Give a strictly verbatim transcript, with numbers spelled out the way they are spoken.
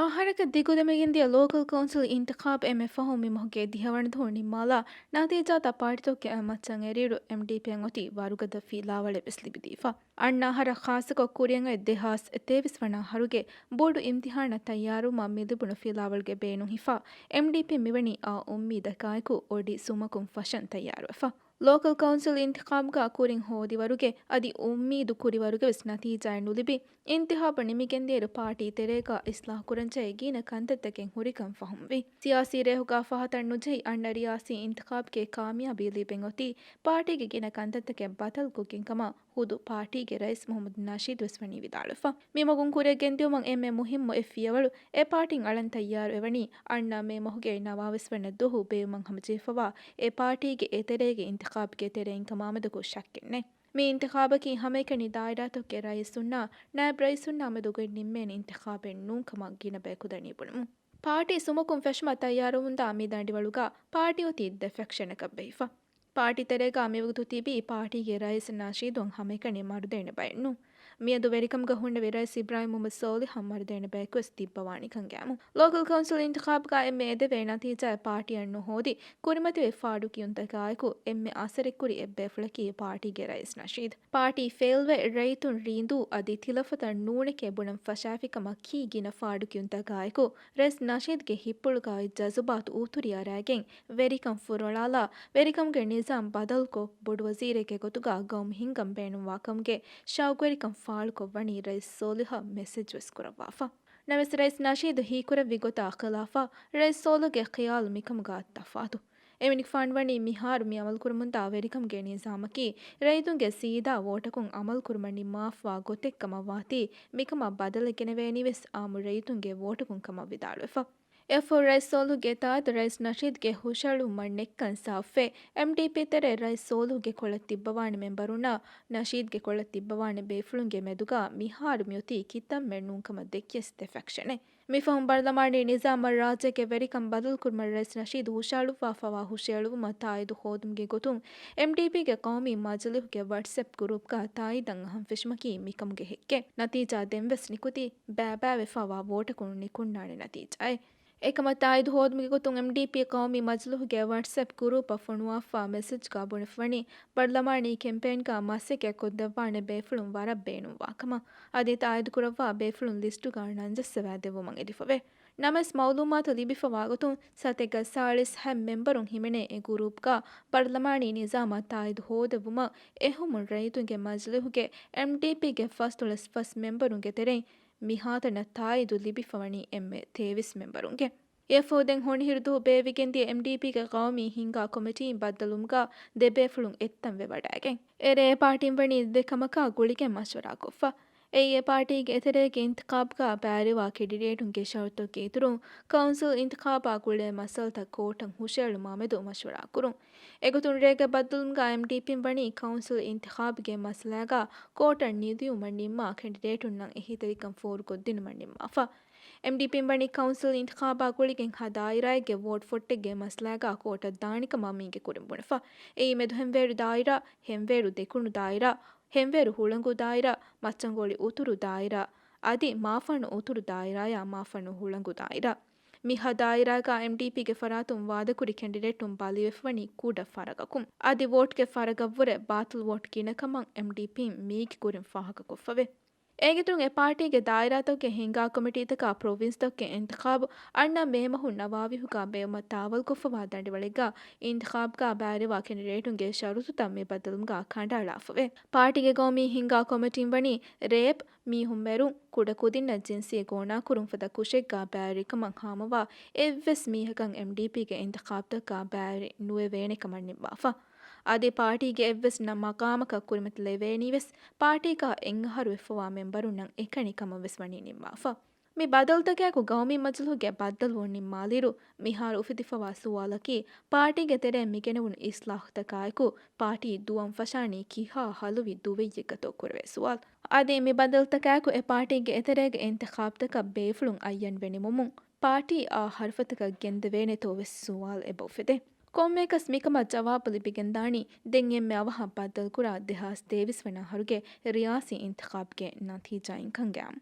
އަހަރަކަށް ދިގުދެމިގެންދިޔަ ލޯކަލް ކައުންސިލް އިންތިޚާބު އެންމެ ފަހުން މި މަހުގެ ދިހަވަނަ ދުވަހު ނިންމާލާ، ނަތީޖާތައް ޕާޓީތަކުގެ މައްޗަށް އެރިއިރު، އެމްޑީޕީއަށް އޮތީ ވަރުގަދަ ފިލާވަޅެއް ވެސް ލިބިދީފަ. އަންނަ އަހަރަށް ޚާއްޞަކޮށް ކުރިއަށް އޮތް ދެހާސް ތޭވީސް ވަނަ އަހަރުގެ ބޮޑު އިމްތިހާނަށް ތައްޔާރުވުމަށް މި ލިބުނު ފިލާވަޅުގެ ބޭނުން ހިފާ، އެމްޑީޕީ މިވަނީ އާ އުއްމީދަކާއެކު އޮޑި ސުމަކުން ފަށަން ތައްޔާރުވެފަ. ލޯކަލް ކައުންސިލް އިންތިޚާބުގަ ކުރިން ހޯދިވަރުގެ އަދި އުއްމީދު ކުރިވަރުގެ ވެސް ނަތީޖާއެއް ނުލިބި، އިންތިޚާބު ނިމިގެންދިޔައިރު ޕާޓީ ތެރޭގަ އިސްލާހު ކުރަންޖެހޭ ގިނަ ކަންތައްތަކެއް ހުރިކަން ފަހުމްވި. ސިޔާސީ ރޭހުގަ ފަހަތަށް ނުޖެހި އަންނަ ރިޔާސީ އިންތިޚާބުގެ ކާމިޔާބީ ލިބެން އޮތީ ޕާޓީގެ ގިނަ ކަންތައްތަކެއް ބަދަލުކޮށްގެން ކަމަށް ޚުދު ޕާޓީގެ ރައީސް މުހައްމަދު ނަޝީދު ވެސް ވަނީ ވިދާޅުވެފަ. މި މަގުން ކުރިއަށް ގެންދިއުމަށް އެންމެ މުހިއްމު އެއް ފިޔަވަޅު އެ ޕާޓީން އަޅަން ތައްޔާރު އެވަނީ އަންނަ މޭ މަހުގެ ނަވާވީސް ވަނަ ދުވަހު ބޭއްވުމަށް ހަމަޖެހިފަވާ އެ ޕާޓީގެ އެތެރޭގެ އިންތިޚާބުގެ ތެރެއިން ކަމާމެދަކު ޝައްކެއް ނެތް. މި އިންތިޚާބަކީ ހަމައެކަނި ދާއިރާތަކުގެ ރައީސުންނާ ނާއިބް ރައީސުންނާ މެދުގައި ނިންމޭނެ އިންތިޚާބެއް ނޫން ކަމަށް ގިނަ ބަޔަކު ދަނީ ބުނުމުން. ޕާޓީ ސުމަކުން ފެށުމަށް ތައްޔާރުވަމުންދާ މި ދަނޑިވަޅުގަ ޕާޓީ އޮތީ ދެ ފެކްޝަނަކަށް ބެހިފަ. ޕާޓީ ތެރޭގަ މިވަގުތު ތިބީ ޕާޓީގެ ރައީސް ނަޝީދު ހަމައެކަނި މަރުދޭނެ ބައެއް ނޫން. މިއަދު ވެރިކަމުގަ ހުންނެވި ރައީސް އިބްރާހިމް މުހައްމަދު ސޯލިހަށް މަރުދޭނެ ބަޔަކުވެސް ތިއްބަވާނެކަން ގައިމު. ލޯކަލް ކައުންސިލް އިންތިޚާބުގަ އެންމެ އެދެވޭ ނަތީޖާއެއް ޕާޓީއަށް ނުހޯދި، ކުރިމަތިވެ ފާޑުކިޔުންތަކާއެކު އެންމެ އަސަރެއްކުރި އެއްބޭފުޅަކީ ޕާޓީގެ ރައީސް ނަޝީދު. ޕާޓީ ފެއިލްވެ، ރައްޔިތުން ރީނދޫ އަދި ތިލަފަތަށް ނޫނެކޭ ބުނަން ފަށާފިކަމަކީ ގިނަ ފާޑުކިޔުންތަކާއެކު، ރައީސް ނަޝީދުގެ ހިތްޕުޅުގައި ޖަޒުބާތު އުތުރި އަރާގެން، ވެރިކަން ފުރޮޅާލާ، ވެރިކަމުގެ ނިޒާމް ބަދަލުކޮށް، ބޮޑުވަޒީރެއްގެ ގޮތުގަ ގައުމު ހިންގަން ބޭނުންވާ ކަމުގެ ޝައުގުވެރިކަން ފާޅުކޮށް ވަނީ ރައީސް ސޯލިހަށް މެސެޖް ވެސް ކުރައްވާފަ. ނަމަވެސް ރައީސް ނަޝީދު ހީކުރެއްވި ގޮތާ ޚިލާފަށް، ރައީސް ސޯލިހުގެ ޚިޔާލު މިކަމުގަ ތަފާތު. އެމަނިކުފާނު ވަނީ މިހާރު މި އަމަލުކުރަމުންދާ ވެރިކަމުގެ ނިޒާމަކީ، ރައްޔިތުންގެ ސީދާ ވޯޓަކުން އަމަލުކުރުމަށް ނިންމާފަވާ ގޮތެއްކަމަށް ވާތީ، މިކަމަށް ބަދަލެއް ގެނެވޭނީވެސް އާއްމު ރައްޔިތުންގެ ވޯޓަކުން ކަމަށް ވިދާޅުވެފަ. އެއަށްފަހު ރައީސް ސޯލިހުގެ ތާއީދު ރައީސް ނަޝީދުގެ ހުށައެޅުމަށް ނެތްކަން ސާފުވޭ، އެމްޑީޕީ ތެރޭ ރައީސް ސޯލިހުގެ ކޮޅަށް ތިއްބަވާނެ މެމްބަރުންނާ ނަޝީދުގެ ކޮޅަށް ތިއްބަވާނެ ބޭފުޅުންގެ މެދުގަ މިހާރު މިއޮތީ ކިތަންމެ ނޫންކަމަށް ދެއްކިޔަސް ދެ ފެކްޝަނެއް. މިފަހުން ބަރުލަމާނީ ނިޒާމަށް ރާއްޖޭގެ ވެރިކަން ބަދަލުކުރުމަށް ރައީސް ނަޝީދު ހުށައަޅުއްވާފަވާ ހުށައެޅުވުމަށް ތާއީދު ހޯދުމުގެ ގޮތުން، އެމްޑީޕީގެ ޤައުމީ މަޖިލިހުގެ ވަޓްސްއެޕް ގްރޫޕްގަ ތާއީދަށް އަހަން ފެށުމަކީ މިކަމުގެ ހެއްކެއް. ނަތީޖާ ދެންވެސް ނިކުތީ ބައިބައިވެފަވާ ވޯޓަކުން ނިކުންނާނެ ނަތީޖާއެއް. އެކަމަށް ތާއީދު ހޯދުމުގެ ގޮތުން އެމްޑީޕީ ޤައުމީ މަޖިލިހުގެ ވަޓްސްއެޕް ގްރޫޕަށް ފޮނުވާފަ މެސެޖްގަ ބުނެފަވަނީ، ބަރުލަމާނީ ކެމްޕޭންގަ މަސައްކަތްކޮށްދެއްވާނެ ބޭފުޅުން ވަރަށް ބޭނުންވާ ކަމަށް. އަދި ތާއީދުކުރައްވާ ބޭފުޅުން ލިސްޓުގަ ނަންޖައްސަވާދެއްވުމަށް އެދިފަވޭ. ނަމަވެސް މައުލޫމާތު ލިބިފަވާ ގޮތުން ސަތޭކަ ސާޅީސް ހަތް މެމްބަރުން ހިމެނޭ އެ ގުރޫޕްގަ ބަރުލަމާނީ ނިޒާމަށް ތާއީދު ހޯދެއްވުމަށް އެހުމުން ރައްޔިތުންގެ މަޖިލިހުގެ އެމްޑީޕީގެ ފަސްދޮޅަސް ފަސް މެމްބަރުންގެ ތެރެއިން މިހާތަނަށް ތާއީދު ލިބިފަވަނީ އެންމެ ތޭވީސް މެމްބަރުންގެ. އެއަށްފަހު ދެން ހޮނިހިރު ދުވަހު ބޭއްވިގެންދިޔަ އެމްޑީޕީގެ ޤައުމީ ހިންގާ ކޮމިޓީން ބައްދަލުވުމުގަ ދެ ބޭފުޅުން އެއްތަންވެވަޑައިގެން. އެރޭ އެ ޕާޓީން ވަނީ ދެ ކަމަކާ ގުޅިގެން މަޝްވަރާކޮށްފަ. އެއީ އެ ޕާޓީގެ އެތެރޭގެ އިންތިޚާބުގަ ބައިވެރިވާ ކެންޑިޑޭޓުންގެ ޝަރުތުތަކުގެ އިތުރުން، ކައުންސިލް އިންތިޚާބާ ގުޅޭ މައްސަލަތައް ކޯޓަށް ހުށައެޅުމާމެދު މަޝްވަރާ ކުރުން. އެގޮތުން ރޭގެ ބައްދަލުވުމުގަ އެމްޑީޕީން ވަނީ ކައުންސިލް އިންތިޚާބުގެ މައްސަލާގަ ކޯޓަށް ނިދިއުމަށް ނިންމާ ކެންޑިޑޭޓުންނަށް އެހީތެރިކަން ފޯރުކޮށްދިނުމަށް ނިންމާފަ. އެމްޑީޕީން ވަނީ ކައުންސިލް އިންތިޚާބާ ގުޅިގެން ހަ ދާއިރާއެއްގެ ވޯޓް ފޮއްޓެއްގެ މައްސަލާގަ ކޯޓަށް ދާނެކަމަށް މީގެ ކުރިން ބުނެފަ. އެއީ މެދު ހެންވޭރު ދާއިރާ، ހެންވޭރު ދެކުނު ދާއިރާ، ހެންވޭރު ހުޅަނގު ދާއިރާ، މައްޗަންގޮޅި އުތުރު ދާއިރާ، އަދި މާފަންނު އުތުރު ދާއިރާޔާ މާފަންނު ހުޅަނގު ދާއިރާ. މި ހަ ދާއިރާގަ އެމްޑީޕީގެ ފަރާތުން ވާދަކުރި ކެންޑިޑޭޓުން ބަލިވެފަވަނީ ކުޑަ ފަރަގަކުން. އަދި ވޯޓްގެ ފަރަގަށްވުރެ ބާތިލް ވޯޓް ގިނަކަމަށް އެމްޑީޕީން މީގެ ކުރިން ފާހަގަކޮށްފަވޭ. އޭގެއިތުރުން އެ ޕާޓީގެ ދާއިރާތަކުގެ ހިންގާ ކޮމިޓީތަކާ ޕްރޮވިންސްތަކުގެ އިންތިޚާބު އަންނަ މޭ މަހު ނަވާވިހުގަ ބޭއްވުމަށް ތާވަލްކޮށްފަވާ ދަނޑިވަޅެއްގަ އިންތިޚާބުގަ ބައިވެރިވާ ކެންޑިޑޭޓުންގެ ޝަރުތުތައް މި ބައްދަލުވުމުގަ ކަނޑައަޅާފަވޭ. ޕާޓީގެ ގައުމީ ހިންގާ ކޮމިޓީން ވަނީ ރޭޕް، މީހުން މެރުން، ކުޑަކުދިންނަށް ޖިންސީ ގޯނާކުރުން ފަދަ ކުށެއްގަ ބައިވެރިކަމަށް ހާމަވާ އެއްވެސް މީހަކަށް އެމްޑީޕީގެ އިންތިޚާބުތަކަށް ބައިވެރި ނުވެވޭނެ ކަމަށް ނިންމާފަ. އަދި ޕާޓީގެ އެއްވެސް ނަ-، މަޤާމަކަށް ކުރިމަތިލެވޭނީވެސް ޕާޓީގަ އެއް އަހަރު ވެފަވާ މެމްބަރުންނަށް އެކަނި ކަމަށް ވެސް ވަނީ ނިންމާފަ. މި ބަދަލުތަކާއެކު ގައުމީ މަޖިލިހުގެ ބައްދަލުވުން ނިންމާލިއިރު، މިހާރު އުފެދިފަވާ ސުވާލަކީ، ޕާޓީގެ ތެރެއިން މިގެނެވުނު އިސްލާހުތަކާއެކު، ޕާޓީ ދުވަން ފަށާނީ ކިހާ ހަލުވި ދުވައްޔެއްގަތޯ ކުރެވޭ ސުވާލު. އަދި މި ބަދަލުތަކާއެކު އެ ޕާޓީގެ އެތެރޭގެ އިންތިޚާބުތަކަށް ބޭފުޅުން އައްޔަންވެ ނިމުމުން، ޕާޓީ އާ ހަރުފަތަކަށް ގެންދެވޭނެތޯ ވެސް ސުވާލު އެބަ އުފެދޭ. ކޮންމެއަކަސް މިކަމަށް ޖަވާބު ލިބިގެންދާނީ، ދެން އެންމެ އަވަހަށް ބައްދަލުކުރާ ދެހާސް ތޭވީސް ވަނަ އަހަރުގެ ރިޔާސީ އިންތިޚާބުގެ ނަތީޖާއިން ކަންގައިމު.